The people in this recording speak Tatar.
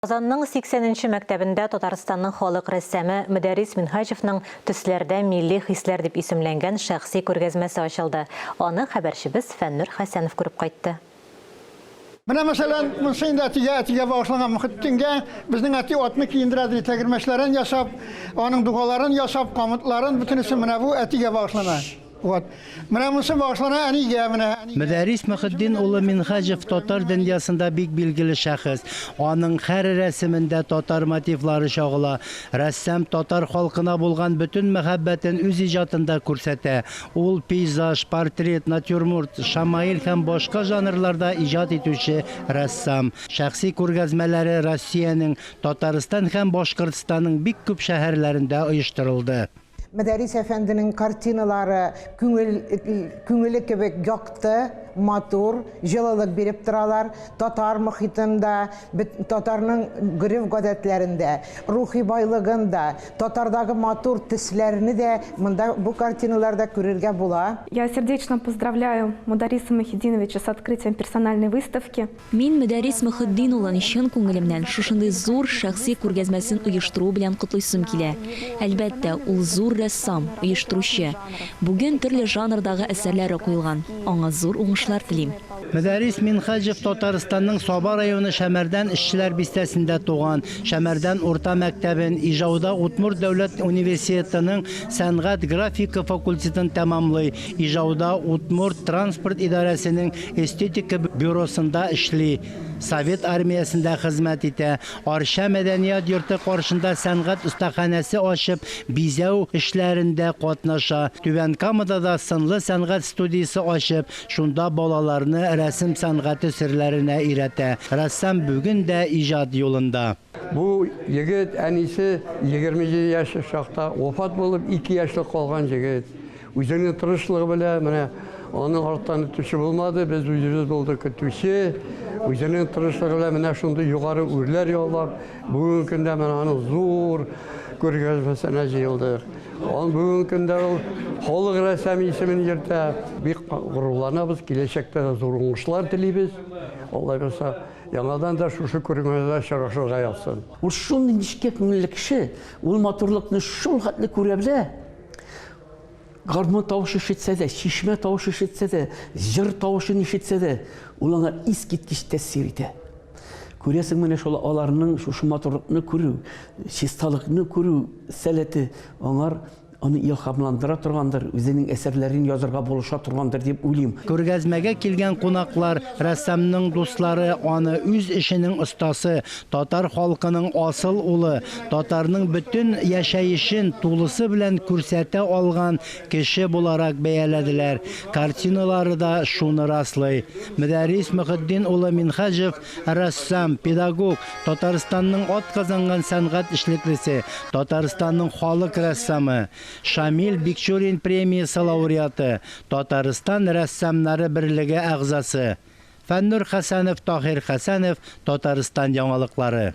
Казанның 80 нче мәктәбендә Татарстанның халык рәссамы Мөдәррис Минһаҗевның Төсләрдә милли хисләр дип исемләнгән шәхси күргәзмәсе ачылды. Аны хәбәрчебез Фәннүр Хәсәнов күреп кайтты. Менә, мәсәлән, монысы инде әтигә, әтигә багышланган Мөхетдингә. Безнең әти атны киендерә ди, тәгәрмәчләрен ясап, аның дугаларын ясап, камытларын, бөтенесе менә бу әтигә багышлана. Вот. Менә монысы багышлана әнигә, менә. Мөдәррис Мөхетдин улы Минһаҗев татар дөньясында бик билгеле шәхес. Аның һәр рәсемендә татар мотивлары чагыла. Рәссам татар халкына булган бөтен мәхәббәтен үз иҗатында күрсәтә. Ул пейзаж, портрет, натюрморт, шамаил һәм башка жанрларда иҗат итүче рәссам. Шәхси күргәзмәләре Россиянең, Татарстан һәм Башкортстанның бик күп шәһәрләрендә оештырылды. Мөдәррис әфәнденең картиналары күңел күңеле кебек якты, матур, җылылык биреп торалар. Татар мохитын да, татарның гореф-гадәтләрен дә, рухи байлыгын да, татардагы матур төсләрне дә монда бу картиналарда күрергә була. Я сердечно поздравляю Мудариса Мөхетдиновича с открытием персональной выставки. Мин Мөдәррис Мөхетдин улын чын күңелемнән шушындый зур шәхси күргәзмәсен оештыруы белән котлыйсым килә. Әлбәттә, ул зур рәссам, оештыручы. Бүген төрле жанрдагы әсәрләре куелган. Аңа зур уңышлар телим. Мөдәррис Минһаҗев Татарстанның Саба районы Шәмәрдән эшчеләр бистәсендә туган. Шәмәрдән урта мәктәбен, Ижауда Удмурт дәүләт университетының сәнгать-графика факультетын тәмамлый. Ижауда Удмурт транспорт идарәсенең эстетика бюросында эшли. Совет армиясендә хезмәт итә. Арча мәдәният йорты каршында сәнгать остаханәсе ачып, бизәү эшләрендә катнаша. Түбән Камада да сынлы сәнгать студиясе ачып, шунда балаларны рәсем сәнгате серләренә өйрәтә. Рәссам бүген дә иҗат юлында. Бу егет әнисе 27 яшь чакта вафат булып, 2 яшьлек калган егет. Үзенең тырышлыгы белән, менә аның арттан көтүче булмады, без үзебез булдык көтүче. Үзенең тырышлыгы белән менә шундый югары үрләр яулап, бүгенге көндә менә аның зур күргәзмәсенә җыелдык. Ан бүгенге көндә ул халык рәссамы исемен йөртә. Бик горурланабыз, киләчәктә дә зур уңышлар телибез. Алла бирса, яңадан да шушы күргәзмәдә очрашырга язсын. Ул шундый нечкә күңелле кеше, ул матурлыкны шул хәтле күрә белә. Гармун тавышы ишетсә дә, чишмә тавышы ишетсә дә, җыр тавышын ишетсә дә, ул аңа искиткеч тәэсир итә. Күрәсең, менә шул аларның шушы матурлыкны күрү, чисталыкны күрү сәләте аңар аны илһамландыра торгандыр, үзенең әсәрләрен язырга булыша торгандыр дип уйлыйм. Күргәзмәгә килгән кунаклар, рәссамның дуслары аны үз эшенең остасы, Татар халкының асыл улы, татарның бөтен яшәешен тулысы белән күрсәтә алган кеше буларак бәяләделәр. Картиналары да шуны раслый. Мөдәррис Мөхетдин улы Минһаҗев, рәссам, педагог, Татарстанның атказанган сәнгать эшлеклесе, Татарстанның халык рәссамы, Шамил Бикчурин премиясе лауреаты, Татарстан рәссамнары берлеге әгъзасы. Фәннур Хәсәнов, Таһир Хәсәнов, Татарстан яңалыклары.